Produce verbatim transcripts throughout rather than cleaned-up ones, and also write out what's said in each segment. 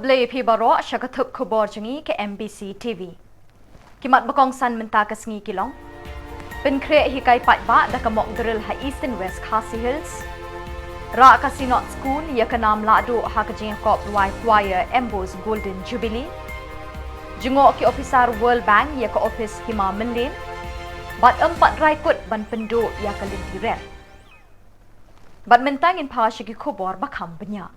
Khublei ïa phi baroh sha ka thup khubor jong ngi ka M B C T V. Ki mat ba kongsan mynta ka sngi ki long: pynkhreh hikai paidbah da ka mock drill ha Eastern West Khasi Hills. Rah ka Synod School ïa ka nam lahduh ha ka jingïakop rwai choir Ambo's Golden Jubilee. Jngoh ki ophisar World Bank ïa ka ophis Hima Mylliem. Bad ym pat rai kut ban pynduh ïa ka lynti rel. Bad mynta ngin phai sha ki khubor ba kham bniah.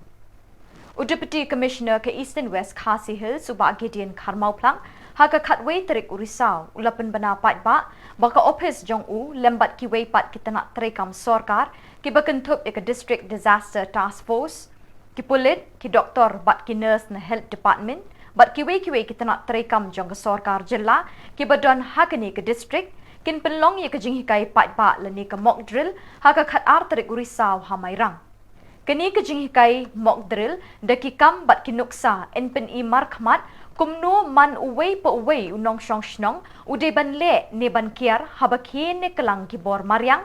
U Deputy Commissioner ka Eastern West Khasi Hills, u Bah Gideon Kharmawphlang, ha ka khatwei tarik u Risaw, u la pynbna paidbah ba ka ophis jong u lem bad kiwei pat ki tnat treikam sorkar kiba kynthup ïa ka District Disaster Task Force, ki pulit, ki doktor bad ki nurse na Health Department bad kiwei kiwei ki tnat treikam jong ka sorkar jylla kiba don ha kane ka district, kin pynlong ïa ka jinghikai paidbah lane ka mock drill ha ka khatar tarik u Risaw ha Mairang. Kane ka jinghikai mock drill da ki kam bad ki nuksa yn pyni markhmat kumno man uwei pa uwei u nongshong shnong u dei ban leh ne ban kiar haba khie ne klang ki bor mariang,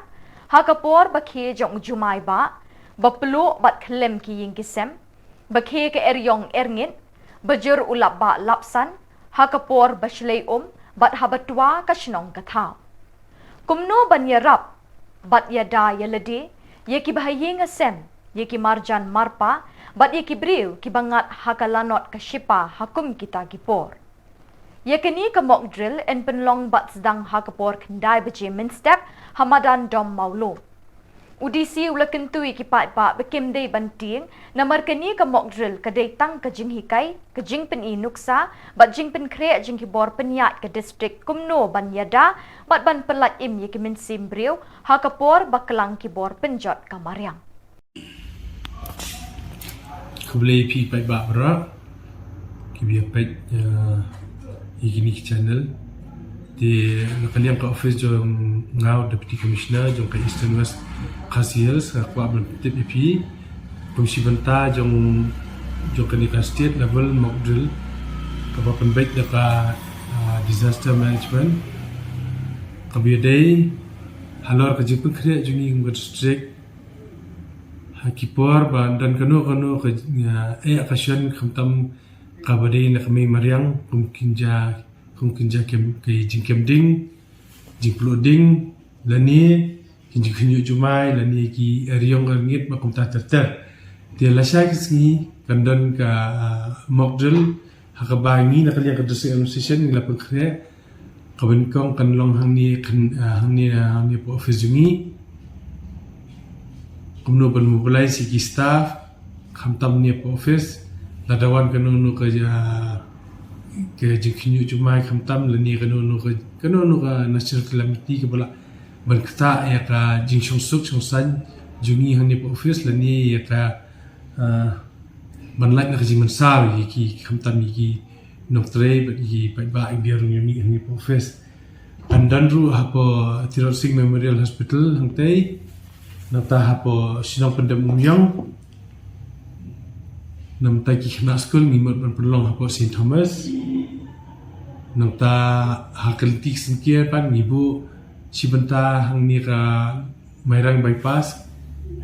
ha ka por ba khie jong u jumai bah, ba pluh bad khlem ki ïing ki sem, ba khie ka eriong erngit, ba jur u lap bah lap san, ha ka por ba shlei um bad haba twa ka shnong ka thaw. Kumno ban ïarap bad ïada ïa lade, ïa kiba ha ïing ha sem, ïa ki marjan marpa bad ïa ki briew kiba ngat ha ka lanot ka shipa ha kum kita ki por. Ïa kane ka mock drill yn pynlong bad sdang ha ka por khyndai baje mynstep ha madan Dom Mawlum. U D C u la kyntu ïa ki paidbah ba kim dei ban tieng, namar kane ka mock drill ka dei tang ka jinghikai, ka jingpyni nuksa bad jingpynkhreh jong ki bor pynïaid ka district kumno ban ïada bad ban pyllait im ïa ki mynsiem briew ha ka por ba klang ki bor pynjot ka mariang. Khublei ïa phi paidbah baroh kiba ïa peit, eh, ïa kine ki channel. Te na ka liang ka office jong nga u Deputy Commissioner jong ka Eastern West Khasi Hills nga kwah ban tip ïa phi kum shi bynta jong, jong kane ka state level mock drill kaba pynbeit da ka, ah, disaster management, kaba ïadei halor ka jingpynkhreh jong ngi kum ka district ha ki por ba don kano kano ka, ah, eh, ka shuh khamtam kaba dei na ka mei mariang, kum kin jia, kum kin jia kem, ki jingkem ding, jingpluh ding, lane ki jingkhynñiuh jumai, lane ki eriong erngit bad kumta ter ter. Te lashai ka sngi kan don ka, ah, mock drill ha kaba ngi na ka liang ka District Administration ngi la pynkhreh kaba nyngkong kan long hangne kan, ah, hangne, ah, hangne hapoh office jong ngi. Kumno ban mobilize ïa ki staff khamtam hangne hapoh office, lada wan kano kano ka, ah, ka jingkhynñiuh jumai khamtam lane kano kano ka, kano kano ka natural calamity kaba lah ban ktah ïa ka jingshongsuk shongsaiñ jong ngi hangne hapoh office lane ïa ka, ah, ban lait na ka jingmynsaw ïa ki khamtam ïa ki nongtrei bad ïa ki paidbah ïa ki briew ruh ïa ngi hangne hapoh office. Kan don ruh hapoh Tirot Sing Memorial Hospital hangtei, nangta hapoh shnong Pyndem Umïong, nangta ki khynnah skul ngi mut ban pynlong hapoh Saint Thomas, nangta ha ka lynti ka syngkien pat ngi buh shi bynta hangne ka Mairang Bypass,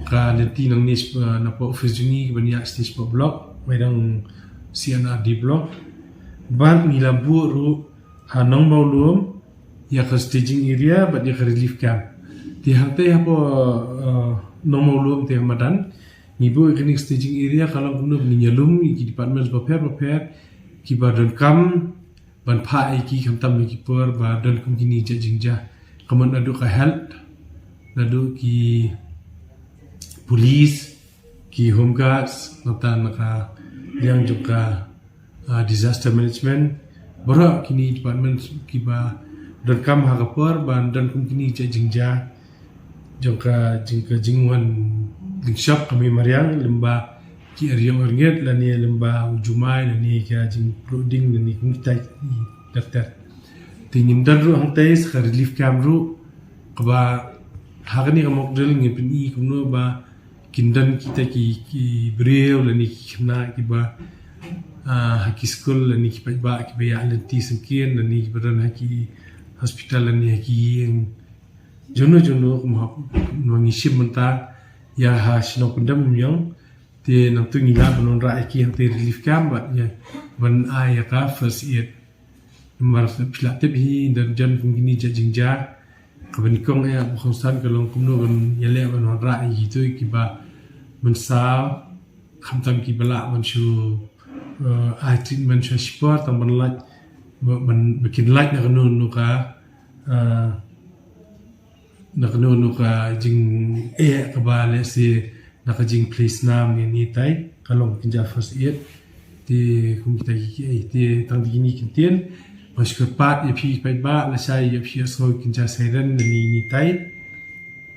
ka lynti nangne, eh, napoh office jong ngi kaba ïa stage four block, Mairang C and R D block. Bad ngi la buh ruh ha Nongmawlum ïa ka staging area bad ïa ka relief camp. Te hangtei hapoh, eh, Nongmawlum te ha madan ngi buh ïa kane ka staging area ka long kumno ban ïalum ïa ki departments bapher bapher kiba donkam ban phah ïa ki khamtam ha ki por ba don kum kine ki jait jingjia. Ka mut naduh ka health, naduh ki police, ki home guards, nangta na ka liang jong ka, ah, disaster management. Baroh kine department kiba donkam ha ka por ba don kum kine ki jait jingjia jong ka jing, ka jingwan lyngshop ka mei mariang, lyngba ki eriong erngit lane lyngba u jumai lane ka jingpluh ding lane kum kita ter ter. Te ngim don ruh hangtei sa ka relief camp ruh kaba ha kane ka mock drill ngin pyni kumno ba kin don kita ki, ki briew lane ki khynnah kiba, ah, ha ki skul lane ki paidbah kiba ïa lynti syngkien lane kiba don ha ki hospital lane ha ki ïing jongno jongno kumba ngi shim mynta ïa ha shnong Pyndem Umïong. Te nangtu ngi lah ban wanrah ïa ki hangtei relief camp bad ïa ban ai ïa ka first aid. Namar phi lah tip hi, don jan kum kine jait jingjia. Kaba nyngkong eh ba kongsan ka long kumno ban ïaleh ban wanrah ïa kito kiba mynsaw, khamtam kiba lah ban shu, eh, ai treatment sha shipor, tang ban lait, ban, ban, ba kin lait na kano kano ka, eh, na kano kano ka jingeh kaba lehse na ka jingplie snam ïa kine tai, ka long kynja first aid. Te kum kita ki, ki, te tang kine ki ktien. Ba shu kyrpad ïa phi paidbah, lashai ïa phi ïohsngew kynja siren na kine, kine tai.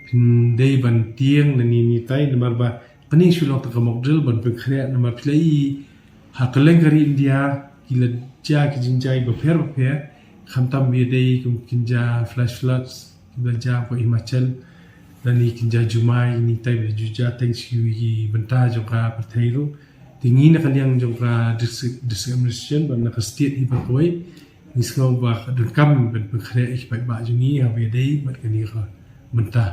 Phin dei ban tieng na kine, kine tai, namar ba kane shu long tang ka mock drill ban pynkhreh, namar phi la ïohi ha kylleng ka ri India ki la jia ki jingjia bapher bapher, khamtam ba ïadei kum kynja flash floods kiba la jia hapoh Himachal, lane kynja jumai, kine tai ba la ju jia teng sha kiwei ki bynta jong ka pyrthei ruh. Te ngi na ka liang jong ka district, district administration bad na ka state hi baroh kawei, ngi sngew ba ka donkam ban pynkhreh ïa ki paidbah jong ngi haba ïadei bad kane ka bynta.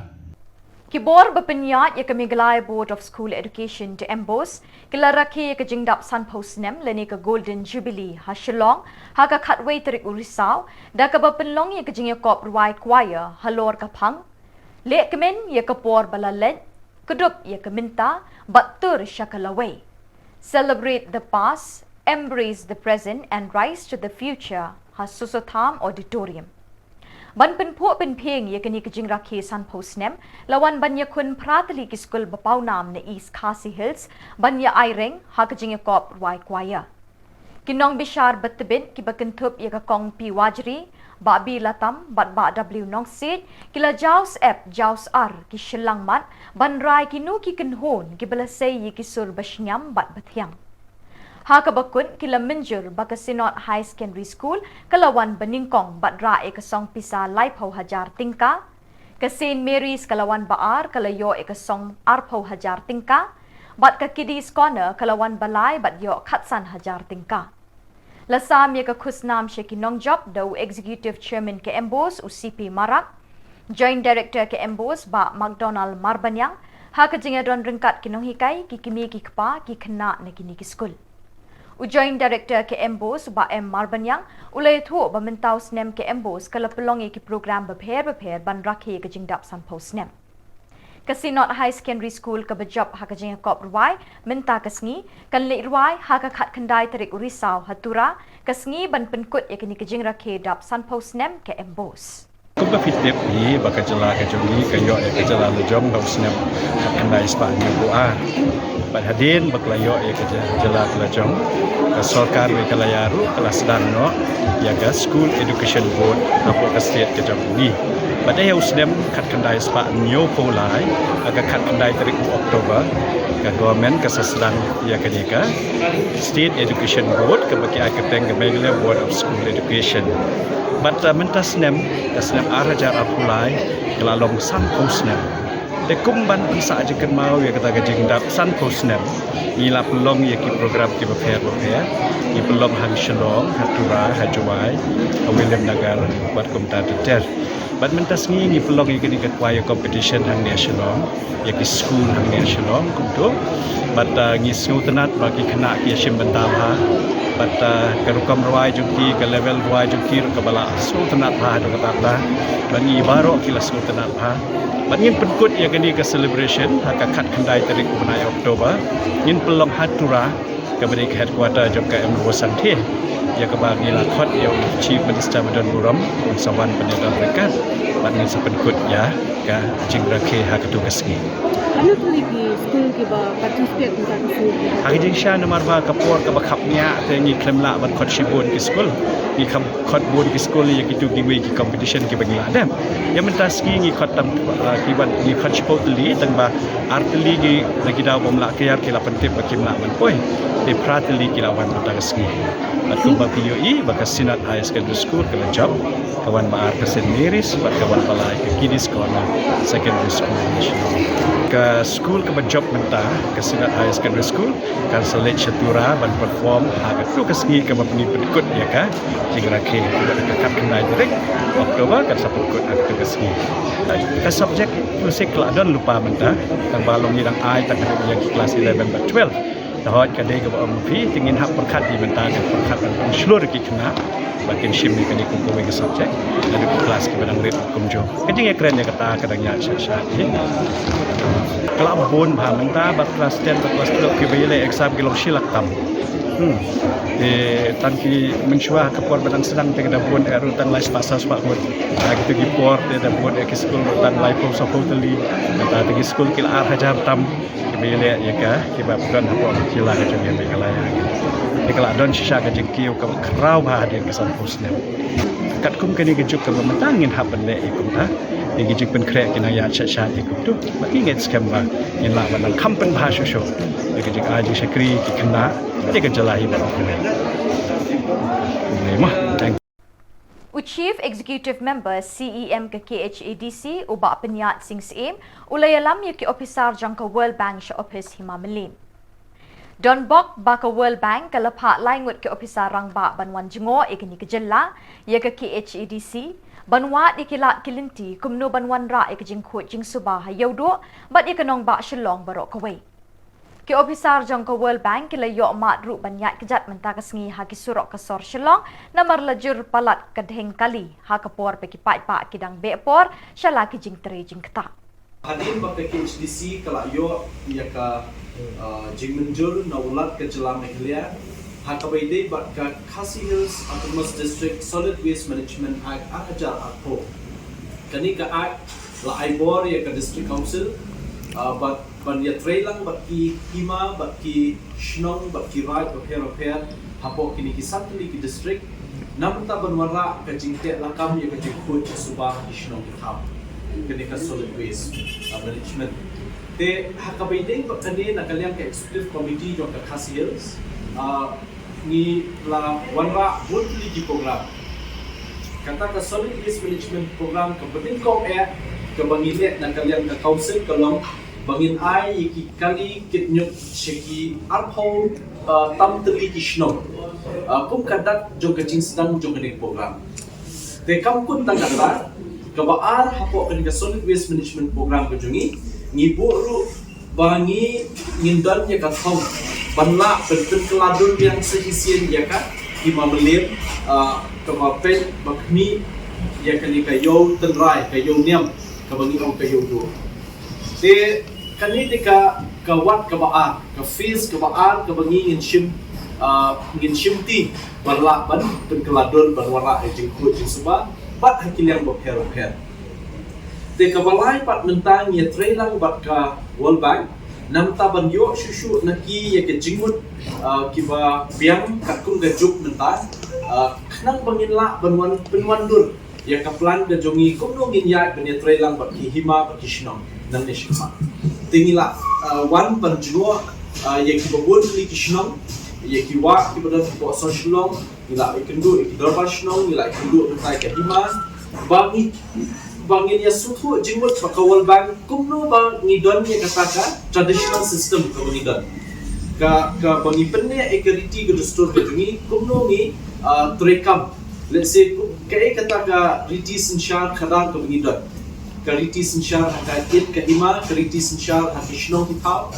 Ki bor ba pynïaid ïa ka Meghalaya Board of School Education te MBOSE, ki la rakhe ïa ka jingdap sanphew snem lane ka Golden Jubilee ha Shillong, ha ka khatwei tarik u Risaw, da kaba pynlong ïa ka jingïakop rwai choir halor ka phang, Leh kmen ïa ka por ba la leit, kdup ïa ka mynta, bad tur sha ka lawei. Celebrate the past, embrace the present and rise to the future, ha Soso Tham Auditorium. Ban pynphuh pynphieng ïa kane ka jingrakhe sanphew snem, la wan ban ïakhun phra tylli ki skul ba pawnam na East Khasi Hills, ban ïa aireng ha ka jingïakop rwai choir. Ki nongbishar ba tbit kiba kynthup ïa ka Kong P Wajri, Bah B Latam, bad Bah W Nongsiej, ki la jaw syep jaw sar ki shyllangmat, ban rai kino ki kynhun kiba la sei ïa ki sur ba shngiam bad ba thiang. Ha kaba kut ki la mynjur ba ka Synod High Secondary School ka la wan ba nyngkong bad rah ïa ka song pisa laiphew hajar tyngka. Ka Saint Mary's ka la wan ba ar, ka la ïoh ïa ka song arphew hajar tyngka. Bad ka Kiddies Corner ka la wan ba lai bad ïoh khatsan hajar tyngka. La sam ïa ka khusnam sha ki nongjop da u Executive Chairman ka MBOSE u C P Marak, Joint Director ka MBOSE Bah McDonald Marbaniang, ha ka jingïadon ryngkat ki nonghikai, ki kmie ki kpa, ki khynnah na kine ki skul. U Joint Director ka MBOSE Bah M Marbaniang u la ïathuh ba mynta u snem ka MBOSE ka la pynlong ïa ki program bapher bapher ban rakhe ïa ka jingdap sanphew snem. Ka Synod High Secondary School kaba jop ha ka jingïakop rwai mynta ka sngi kan leit rwai ha ka khatkhyndai tarik u Risaw ha Tura, ka sngi ban pynkut ïa kane ka jingrakhe dap sanphew snem ka MBOSE. Kumba phi tip hi ba ka jylla ka jong ngi ka ïoh ïa ka jylla lajong ha u snem khatkhyndai spah hynñiewphew ar. Bad hadien ba ka la ïoh ïa ka jylla ka lajong, ka sorkar wei ka la ïa ruh ka la sdang noh ïa ka School Education Board hapoh ka state ka jong ngi. Bad ha u snem khatkhyndai spah hynñiewphew lai, ha ka khatkhyndai tarik u October, ka government ka sa sdang ïa kane ka State Education Board kaba ki ai kyrteng ka Meghalaya Board of School Education. Bad, uh, mynta snem, ka snem ar hajar arphew lai, ka la long sanphew snem. Te kum ban pynsah jingkynmaw ïa kata ka jingdap sanphew snem, ngi la pynlong ïa ki program kiba pher bapher. Ngi pynlong ha Shillong, ha Tura, ha Jowai, ha Williamnagar, bad kumta ter ter. Bad mynta sngi ngi pynlong ïa kane ka choir competition hangne ha Shillong, ïa ki skul hangne ha Shillong kumto. Bad, uh, ngi sngewtynnat ba ki khynnah ki ïashim bynta bha. Bad, uh, ka rukom rwai jong ki, ka level rwai jong ki ruh kaba la sngewtynnat bha haduh katta katta. Bad ngi baroh ki la sngewtynnat bha. Bad ngin pynkut ïa kane ka celebration ha ka khatkhyndai tarik u bnai October. Ngin pynlong ha Tura, kaba dei ka headquarter jong ka MBOSE Sangeh, ïa kaba ngi la khot ïa u Chief Minister ba don burom, un sa wan ban ïadon ryngkat bad ngin sa pynkut ïa ka jingrakhe ha kato ka sngi. Katno tylli ki skul kiba participate mynta ka sngi? Ha ka jingshisha namar ba ka por kaba khapngiah te ngi khlem lah ban khot shibun ki skul. Ngi kham khot bun ki skul ïa kito kiwei ki competition kiba ngi la dep. Ïa mynta sngi ngi khot tam, ah, kiba ngi khot shiphew tylli, tang ba ar tylli ki na ki daw bym lah kiar ki la pyntip ba kim lah ban poi. Te phra tylli ki la wan mynta ka sngi. Bad kumba phi ïohi ba ka Synod Higher Secondary School ka la jop, ka wan ba ar ka Saint Mary's bad ka Wan pala ïa ka Kiddies Corner Secondary School. Ka skul kaba jop mynta, ka Synod Higher Secondary School, kan sa leit sha Tura ban perform ha katto ka sngi kaba pyni pynkut ïa ka jingrakhe. Ka khatkhyndai tarik October kan sa pynkut ha katto ka sngi. Ka subject music ka la don lypa mynta, tang ba long ngi dang ai tang haduh ïa ki klas eleven bad twelve. Te hooid, ka dei kaba ong phi, te ngin hap pyrkhat ïa mynta, ngin pyrkhat ban pynshlur ïa ki khynnah ba kin shim ïa kane kum kawei ka subject haduh ki klas kiba dang rit kumjuh. Ka jingïakren ïa kata ka dang ïaid sha sha hi. Ka la bun bha mynta, bad klas ten bad klas twelve kiba ïaleh exam ki long shi lak tam. Hmm. Te tang ki mynshuwa ka por ba dang sdang te ka da bun eh ruh tang lai spah saw spah ngut. Ha kito ki por te da bun eh ki skul ruh tang laiphew sawphew tylli. Mynta te ki skul ki la ar hajar tam. Kiba ïaleh ïa ka, kiba pyndonkam hapoh ka jylla ka jong ngi Meghalaya. Te ka la don shisha ka jingkiew kaba khraw bha hadien ka sanphew snem. Katkum kane ka juk kaba mynta ngin hap ban leh ïa kumta. Ïa ki jingpynkhreh ki nang ïaid sha sha ïa kumta. Ba ki ngeit skhem ba ngin lah ban nang kham pynbha shuh shuh ïa ka jingai jingshakri ki khynnah ïa ka jylla hi baroh kawei. Khublei mo. Thank you. U Chief Executive Member, C E M ka K H A D C, u Bah Pynïaid Sing Syiem, u la ïalam ïa ki ophisar jong ka World Bank sha ophis Hima Mylliem. Donbok ba ka World Bank ka la phah lai ngut ki ophisar rangbah ban wan jngoh ïa kane ka jylla, ïa ka K H A D C, ban wad ïa ki lad ki lynti kumno ban wanrah ïa ka jingkhuid jingsuba ha Ïewduh bad ïa ka nongbah Shillong baroh kawei. Ki ophisar jong ka World Bank ki la ïoh mad ruh ban ïaid kjat mynta ka sngi ha ki surok ka sor Shillong, namar la jur palat ka dheng kali ha ka por ba ki paidbah ki dang beh por sha la ki jingtrei jingktah. Hadien ba ka K H A D C ka la ïoh ïa ka, uh, jingmynjur na u Lat ka jylla Meghalaya ha kaba ïadei bad ka Khasi Hills Autonomous District Solid Waste Management Act ar hajar arphew. Kane ka Act la ai bor ïa ka District Council, uh, bad ban ïatreilang bad ki hima, bad ki shnong, bad ki raid bapher bapher hapoh kine ki san tylli ki district, na bynta ban wanrah ka jingteh lakam ïa ka jingkhuid jingsuba ki shnong ki thaw, kane ka solid waste, uh, management. Te ha kaba ïadei bad kane, na ka liang ka Executive Committee jong ka Khasi Hills, uh, ngi la wanrah bun tylli ki program. Kata ka Solid Waste Management Program kaba nyngkong eh kaba ngi leh na ka liang ka Council ka long ba ngin ai ïa ki kali kit ñiut sha ki arphew, uh, tam tylli ki shnong, uh, kum ka dak jong ka jingsdang jong kane ka program. Te kam kut tang kata, kaba ar hapoh kane ka Solid Waste Management Program ka jong ngi, ngi buh ruh ba ngi, ngin don ïa ka thong ban lah ban pynkylla dur biang sa shisien ïa ka Hima Mylliem, ah, kaba peit ba khmih ïa kane ka Ïew Tynrai, ka Ïew Niam, kaba ngi ong ka Ïewduh. Te kane te ka, ka wat kaba ar, ka phase kaba ar kaba ngi ngin shim, ah, ngin shimti ban lah ban pynkylla dur ban wanrah ïa ka jingkhuid jingsuba bad ha ki liang bapher bapher. Te kaba lai pat mynta ngi ïatreilang bad ka World Bank na bynta ban ïoh shuh shuh na ki ïa ka jingmut, ah, kiba biang katkum ka juk mynta, ah, khnang ba ngin lah ban wan pynwandur ïa ka plan ka jong ngi kumno ngin ïaid ban ïatreilang bad ki hima bad ki shnong nangne shakhmat. Te ngi la, ah, wan ban jngoh, ah, ïa kiba bun tylli ki shnong, ïa ki wah kiba don hapoh sor Shillong, ngi la ïakynduh ïa ki dorbar shnong, ngi la ïakynduh bynta ïa ka hima, ba ngi, ba ngin ïa sngewthuh jingmut bad ka World Bank kumno ba ngi don ïa kata ka traditional system kaba ngi don. Ka, kaba ngi pynneh ïa ka riti ka dustur ka jong ngi, kumno ngi, ah, treikam. Let's say, ku-, kaei kata ka riti synshar khadar kaba ngi don. Ka riti synshar ha ka ïit ka hima, ka riti synshar ha ki shnong ki thaw.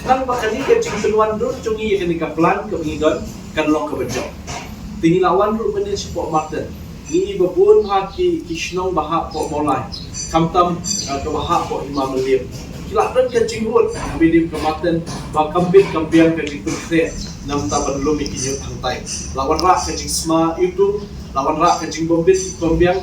Khnang ba kane ka jingpynwandur jong ngi ïa kane ka plan kaba ngi don kan long kaba jop. Te ngi la wan ruh mynnin shapoh Marten. Ngi i ba bun ha ki, ki shnong ba hap hapoh Mawlai. Khamtam, ah, kaba hap hapoh Hima Mylliem. Ki la don ka jingud, haba ïadei ka Marten, ba kam bit kam biang ka jingpynkhreh, na bynta ban lum ïa ki ñiut hangtai. La wanrah ka jingsma iwtung, la wanrah ka jingbym bit bym biang,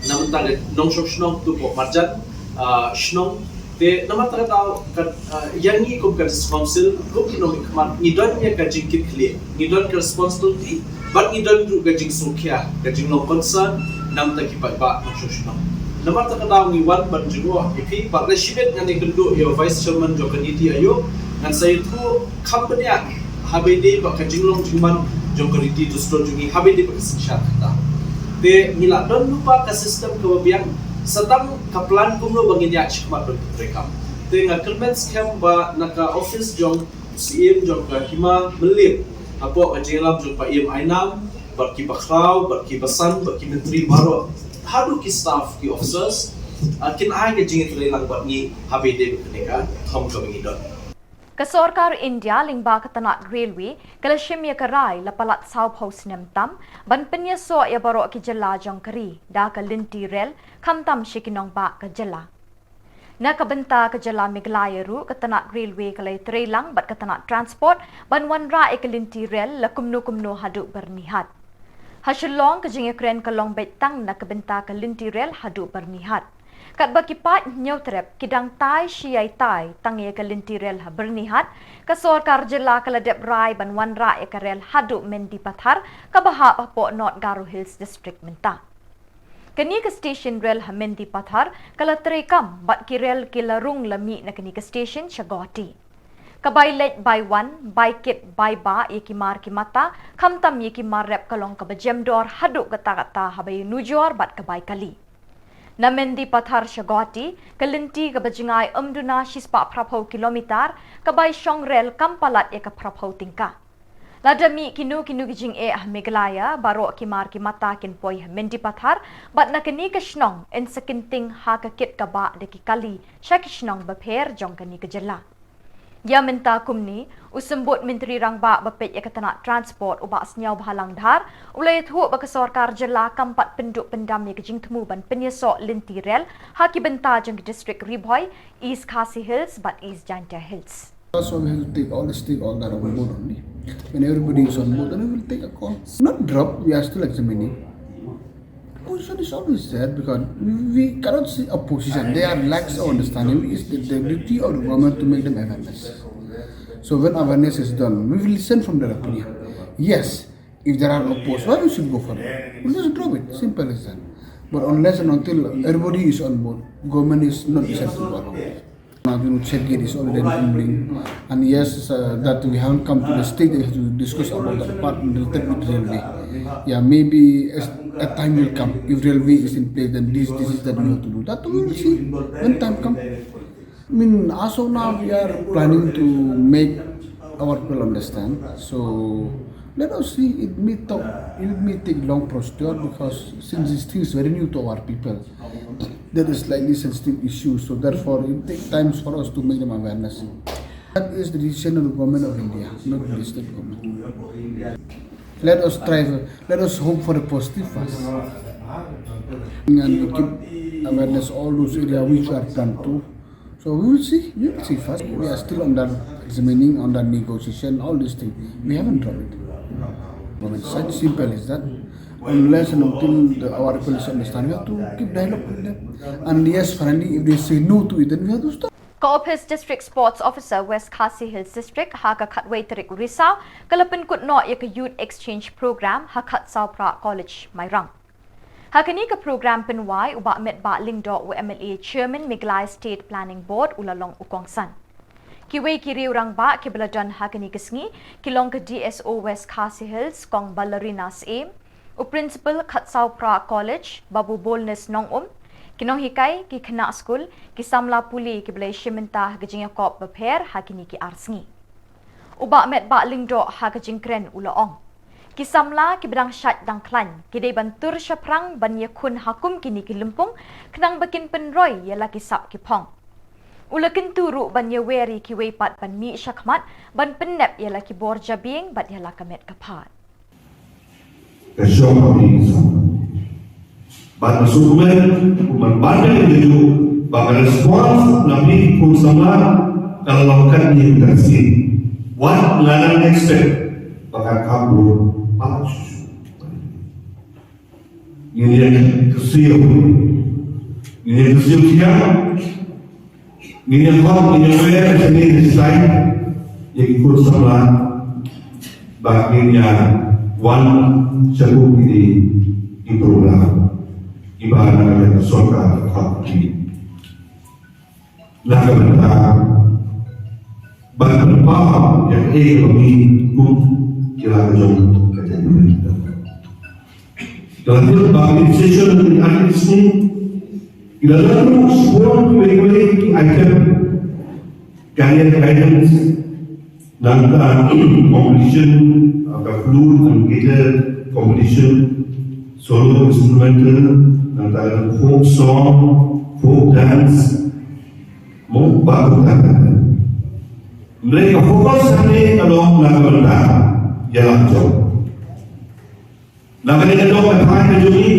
na bynta ka nongshong shnong tu hapoh marjan, ah, shnong, Te namar kata ka daw ka, ah, ïa ngi kum ka District Council, kum ki nongmihkhmat, ngi don ïa ka jingkitkhlieh, ngi don ka responsibility, bad ngi don ruh ka jingsngewkhia, ka jinglong concern, na bynta ki paidbah nongshong shnong. Namar kata ka daw ngi wan ban jngoh ïa phi, bad lashibit ngan ïakynduh ïa u Vice Chairman jong ka NITI Aayog, ngan sa ïathuh kham bniah, haba ïadei bad ka jinglong jingman jong ka riti dustur jong ngi, haba ïadei bad ka synshar kata. Te ngi la don lypa ka system kaba biang, Sa tang ka plan kumno ba ngin ïaid shakhmat ban pyntrei kam. Te nga kyrmen skhem ba na ka office jong Syiem jong ka Hima Mylliem, hapoh ka jingïalam jong Paiem Ainam, bad ki bakhraw, bad ki basan, bad ki myntri baroh, haduh ki staff, ki officers, ah, kin ai ka jingïatreilang bad ngi ha ba ïadei bad kane ka kam kaba ngi don. Ka sorkar India lyngba ka tnat Railway ka la shim ïa ka rai la palat sawphew snem tam ban pynïasoh ïa baroh ki jylla jong ka ri da ka lynti rel khamtam sha ki nongbah ka jylla. Na ka bynta ka jylla Meghalaya ruh ka tnat Railway ka la ïatreilang bad ka tnat Transport ban wanrah ïa ka lynti rel la kumno kumno haduh Byrnihat. Ha Shillong ka jingïakren ka long beit tang na ka bynta ka lynti rel haduh Byrnihat. Katba ki paid Hynñiewtrep ki dang tai shi ïai tai tang ïa ka lynti rel ha Byrnihat, ka sorkar jylla ka la dep rai ban wanrah ïa ka rel haduh Mendipathar kaba hap hapoh North Garo Hills District mynta. Kane ka station rel ha Mendipathar ka la treikam bad ki rel ki la rung la mih na kane ka station sha Guwahati. Ka bai leit bai wan, bai kit bai bah ïa ki mar ki mata, khamtam ïa ki mar rep ka long kaba jem dor haduh katta katta haba ïanujor bad ka bai kali. Na Mendipathar sha Guwahati, ka lynti kaba jngai ym duna shispah phraphew kilometer, ka bai shong rel kam palat ïa ka phraphew tyngka. Lada mih kino kino ki jingeh ha Meghalaya, baroh ki mar ki mata kin poi ha Mendipathar, bad na kane ka shnong yn sa kynting ha ka kit ka bah da ki kali sha ki shnong bapher jong kane ka jylla. Ïa mynta kumne, u Symbud Myntri Rangbah ba peit ïa ka tnat Transport u Bah Sniawbhalang Dhar u la ïathuh ba ka sorkar jylla kam pat pynduh pyndam ïa ka jingthmu ban pynïasoh lynti rel ha ki bynta jong ki district Ri Bhoi, East Khasi Hills bad East Jaintia Hills. That's why we have to take all the stakeholders on board only. When everybody is on board, then we will take a call. Not drop, we are still examining. Opposition is always there because we, we cannot see opposition. They are lax of understanding. It's the, the duty of the government to make them awareness. So when awareness is done, we will listen from their opinion. Yes, if there are opposed, why we should go for it? We'll just drop it. Simple as that. But unless and until everybody is on board, government is not essential to our government. Now, you know, check gate is already rumbling. And yes, uh, that we haven't come to the stage that we have to discuss about that part related with railway. Yeah, maybe as a time will come, if railway is in place, then this, this is that we have to do. That we will see when time comes. I mean, as of now, we are planning to make our people understand. So let us see. It may talk, it may take long procedure because since this thing is very new to our people, that is slightly sensitive issue. So therefore, it takes times for us to make them awareness. That is the decision of the government of India, not the state government. Let us try. Let us hope for a positive first. And we keep awareness all those areas which are planned to. So we will see. We will see first. We are still under examining, under negotiation, all these things. We haven't dropped it. Government such simple as that. Unless and until the, our people is understand, we have to keep dialogue with them. And yes, finally, if they say no to it, then we have to stop. Ka Ophis District Sports Officer West Khasi Hills District ha ka khatwei tarik Risaw ka la pynkut noh ïa ka Youth Exchange Program ha Khatsawphra College, Mairang. Ha kane ka program pynwai u Bah Metbah Lyngdoh u MLA Chairman Meghalaya State Planning Board u la long u kongsan. Kiwei ki riew rangbah kiba la don ha kane ka sngi ki long ka DSO West Khasi Hills Kong Ballerina Syiem, u Principal Khatsawphra College Babu Boldness Nongum, ki nonghikai, ki khynnah skul, ki samla pule kiba la ïashim bynta ha ka jingïakop bapher ha kine ki ar sngi. U Bah Metbah Lyngdoh ha ka jingkren u la ong, ki samla kiba dang shait dang khlaiñ ki dei ban tur shaphrang ban ïakhun ha kum kine ki lympung khnang ba kin pynroi ïa la ki sap ki phong. U la kyntu ruh ban ïawer ïa kiwei pat ban mih shakhmat ban pynnep ïa la ki bor jabieng bad ïa la ka met ka phad. Ka shong ha phi ki samla. Bad nga sngewkmen kumba ban da ka juh ba ka response na phi ki khun samla ka la long katne ka sien. Wat nga dang expect ba kan kham bun palat shuh shuh. Ngin ïa kyrsiew, ngin ïa kyrsiew thiah. Ngin ïa khot, ngin ïa wer, ngin ïa decide ïa ki khun samla ba ngin ïa wan sha kum kine ki program kiba na ka sorkar ka khot ki. Na ka bynta ban pynpaw ïa kaei kaba ngi kum ki la ka jong ka jaitbynriew. Ka la tip ba ka session ka la dei ar sngi. Ki la don ruh shibun kiwei kiwei ki item, career guidance, nangta competition, uh, ka flute and guitar competition, solo instrumental, nangta ka folk song, folk dance, mo, bad kumta kumta. Hynrei ka focus hangne ka long na ka bynta ïa la ka jong. Na kane ka dong ka thaiñ ka jong ngi,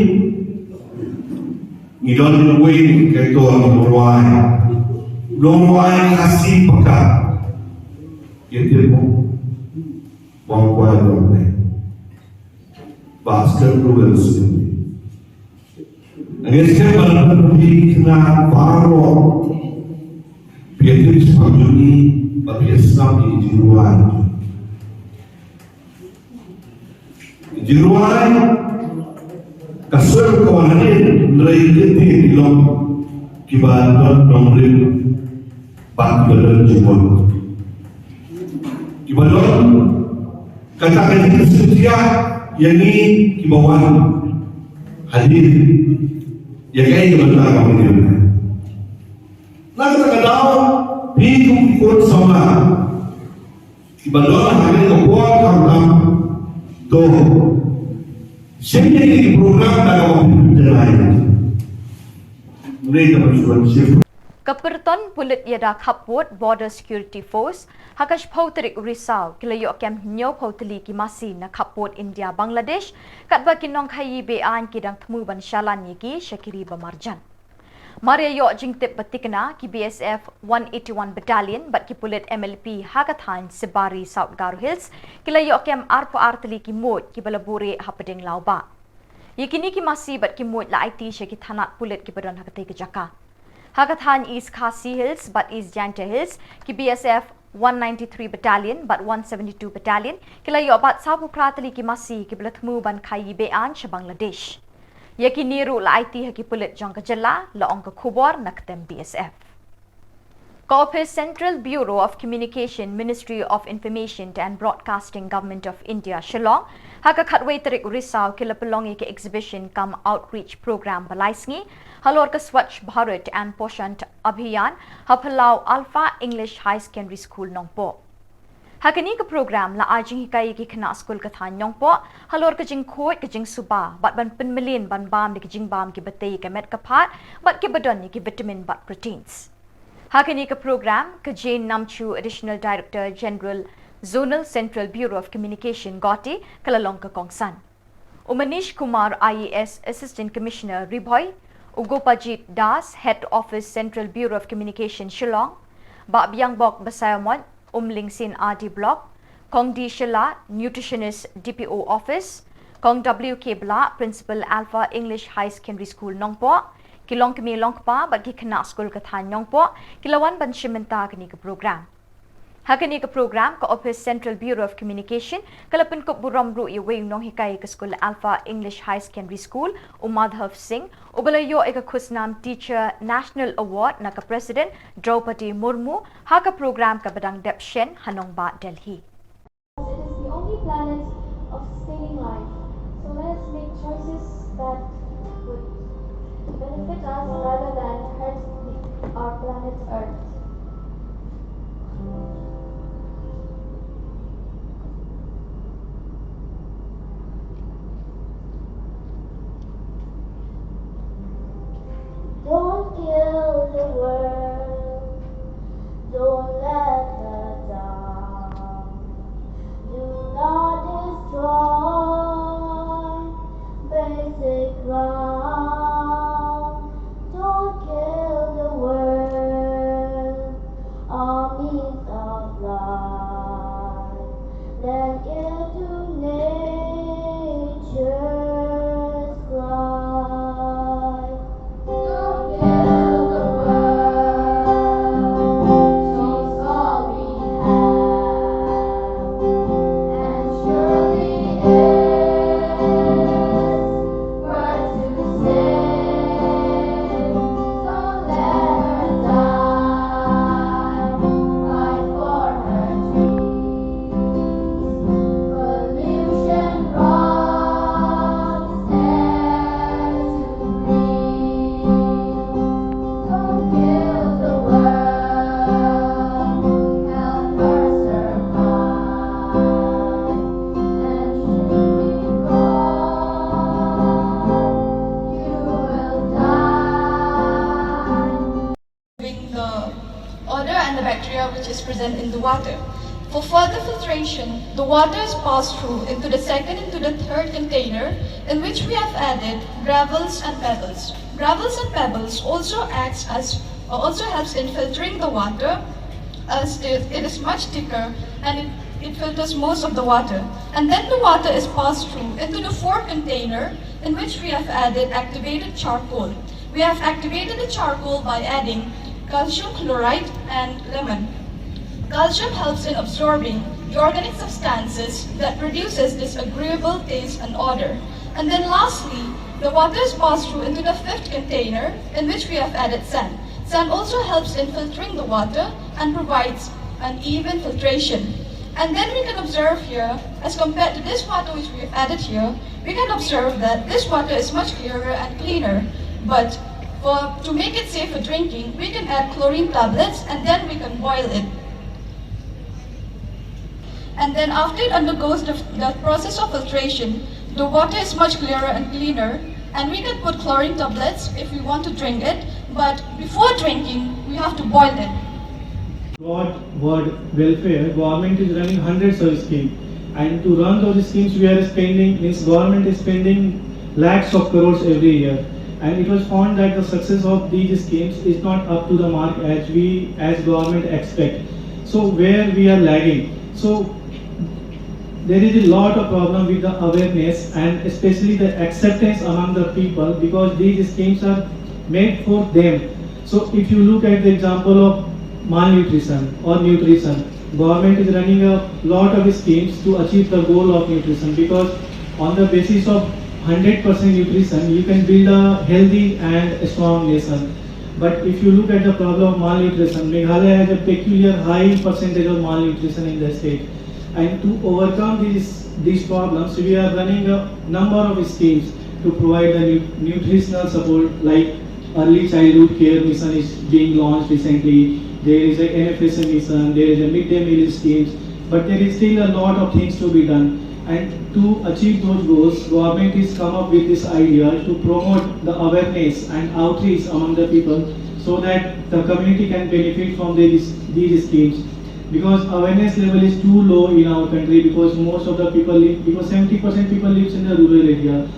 ngi don uwei u actor, u nongrwai. U nongrwai Khasi paka. Ïa tip mo? Bang kwai dong ne. Ba skhem ruh ïa u sngewbha. Ngi skhem ba la pynbeit na baroh. Phi ïa tip shaphang jong ngi, ba phi ïa sngap ïa ki jingrwai. Jingrwai ka sur ka wan hadien, hynrei ki long kiba don nongrim bad kiba don jingmut. Kiba don kata ka jingsheptieng ïa ngi kiba wan hadien ïa kaei kaba mynta ka mynta. Na kata ka daw, phi kum ki khun samla kiba don ha kane ka por khamtam, to shim ïa ki program da kaba phi pynlehkai. Ngin ïa pynshong shim. Ka pyrton pulit ïada khappud Border Security Force ha ka shiphew tarik u Risaw ki la ïoh kem hynñiewphew tylli ki masi na khappud India Bangladesh, katba ki nongkhaïi be-aiñ ki dang thmu ban shalan ïa ki sha ki ri ba marjan. Mar ïa ïoh jingtip ba thikna, ki B S F one eighty-one Battalion bad ki pulit M L P ha ka thaiñ Sibbari, South Garo Hills, ki la ïoh kem arphew ar tylli ki muid kiba la buhrieh hapdeng lawbah. Ïa kine ki masi bad ki muid la aiti sha ki thanat pulit kiba don ha katei ka jaka. Ha ka thaiñ East Khasi Hills bad East Jaintia Hills, ki B S F one ninety-three Battalion bad one seventy-two Battalion ki la ïoh bat sawphew phra tylli ki masi kiba la thmu ban khaïi be-aiñ sha Bangladesh. Ïa kine ruh la aiti ha ki pulit jong ka jylla, la ong ka khubor na ktem B S F. Ka Office Central Bureau of Communication, Ministry of Information and Broadcasting, Government of India, Shillong, ha ka khatwei tarik u Risaw ki la pynlong ïa ka exhibition cum outreach program ba lai sngi halor ka Swachh Bharat and Poshan Abhiyan ha phyllaw Alpha English High Secondary School, Nongpoh. Ha kane ka program la ai jinghikai ïa ki khynnah skul ka thaiñ Nongpoh halor ka jingkhuid ka jingsuba bad ban pynmlien ban bam da ki jingbam kiba tei ïa ka met ka phad bad kiba don ïa ki vitamin bad proteins. Ha kane ka program, ka Jane Namchu, Additional Director General, Zonal Central Bureau of Communication, Guwahati, ka la long ka kongsan. U Manish Kumar, I A S, Assistant Commissioner, Ri Bhoi, u Gopajit Das, Head Office, Central Bureau of Communication, Shillong, Bah Biangbok Basaiawmoit, Umling C and R D Block, Kong D Shylla, Nutritionist, D P O Office, Kong W K Blah, Principal, Alpha English High Secondary School, Nongpoh, ki longkmie longkpa bad ki khynnah skul ka thaiñ Nongpoh ki la wan ban shim bynta kane ka program. Ha kane ka program, ka Office Central Bureau of Communication ka la pynkup burom ruh ïa uwei u nonghikai ka skul Alpha English High Secondary School, u Madhav Singh, uba la ïoh ïa ka khusnam Teacher National Award na ka President Droupadi Murmu ha ka program kaba dang dep shen ha nongbah Delhi. It is the only planet of sustaining life, so let us make choices that would benefit us rather than hurt the, our planet Earth. Don't kill the world, don't let her down. Do not destroy basic ground. Don't kill the world. water. For further filtration, the water is passed through into the second and to the third container, in which we have added gravels and pebbles. Gravels and pebbles also acts as uh, also helps in filtering the water, as it, it is much thicker and it, it filters most of the water. And then the water is passed through into the fourth container, in which we have added activated charcoal. We have activated the charcoal by adding calcium chloride and lemon. Calcium helps in absorbing the organic substances that produces this agreeable taste and odor. And then lastly, the water is passed through into the fifth container, in which we have added sand. Sand also helps in filtering the water and provides an even filtration. And then we can observe here, as compared to this water which we have added here, we can observe that this water is much clearer and cleaner. But for to make it safe for drinking, we can add chlorine tablets and then we can boil it. And then after it undergoes the, the process of filtration, the water is much clearer and cleaner, and we can put chlorine tablets if we want to drink it, but before drinking, we have to boil it. Broad word welfare, government is running hundreds of schemes, and to run those schemes we are spending, means government is spending lakhs of crores every year, and it was found that the success of these schemes is not up to the mark as we, as government expect. So where we are lagging? So there is a lot of problem with the awareness and especially the acceptance among the people, because these schemes are made for them. So if you look at the example of malnutrition or nutrition, government is running a lot of schemes to achieve the goal of nutrition, because on the basis of hundred percent nutrition you can build a healthy and a strong nation. But if you look at the problem of malnutrition, Meghalaya has a peculiar high percentage of malnutrition in the state. And to overcome these, these problems, we are running a number of schemes to provide the nu- nutritional support, like Early Childhood Care Mission is being launched recently. There is a N F S A mission, there is a midday meal schemes, but there is still a lot of things to be done. And to achieve those goals, government is come up with this idea to promote the awareness and outreach among the people so that the community can benefit from these, these schemes. Because awareness level is too low in our country, because most of the people live, because seventy percent people lives in the rural area,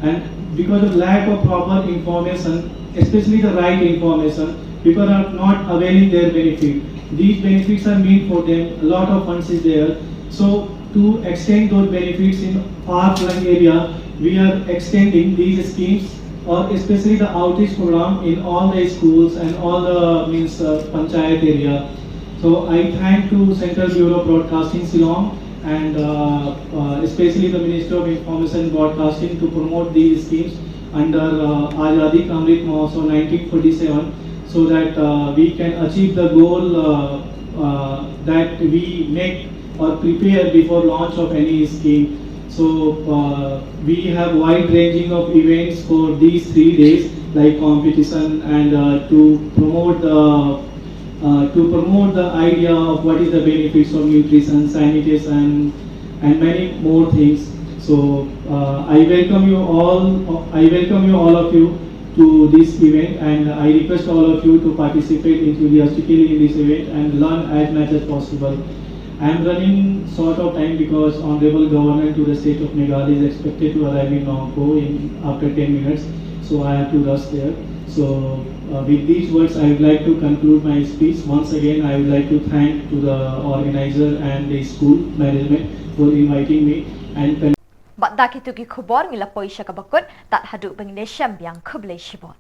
and because of lack of proper information, especially the right information, people are not availing their benefit. These benefits are meant for them, a lot of funds is there. So to extend those benefits in far-flung area, we are extending these schemes, or especially the outreach program in all the schools and all the, means, uh, panchayat area. So I thank to Central Bureau of Broadcasting Shillong and uh, uh, especially the Ministry of Information and Broadcasting to promote these schemes under uh, Azadi Ka Amrit Mahotsav nineteen forty-seven, so that uh, we can achieve the goal uh, uh, that we make or prepare before launch of any scheme. So uh, we have wide ranging of events for these three days, like competition and uh, to promote the uh, to promote the idea of what is the benefits of nutrition, sanitation, and many more things. So uh, I welcome you all. I welcome you, all of you, to this event, and I request all of you to participate enthusiastically in this event and learn as much as possible. I am running short of time because Honorable Governor to the State of Meghalaya is expected to arrive in Nongpoh in after ten minutes, so I have to rush there. So uh, with these words, I would like to conclude my speech. Once again, I would like to thank to the organizer and the school management for inviting me and Bad da kitu ki khubor ngi la poi sha kaba kut, tad haduh ba ngin ïashem biang, khublei shibun.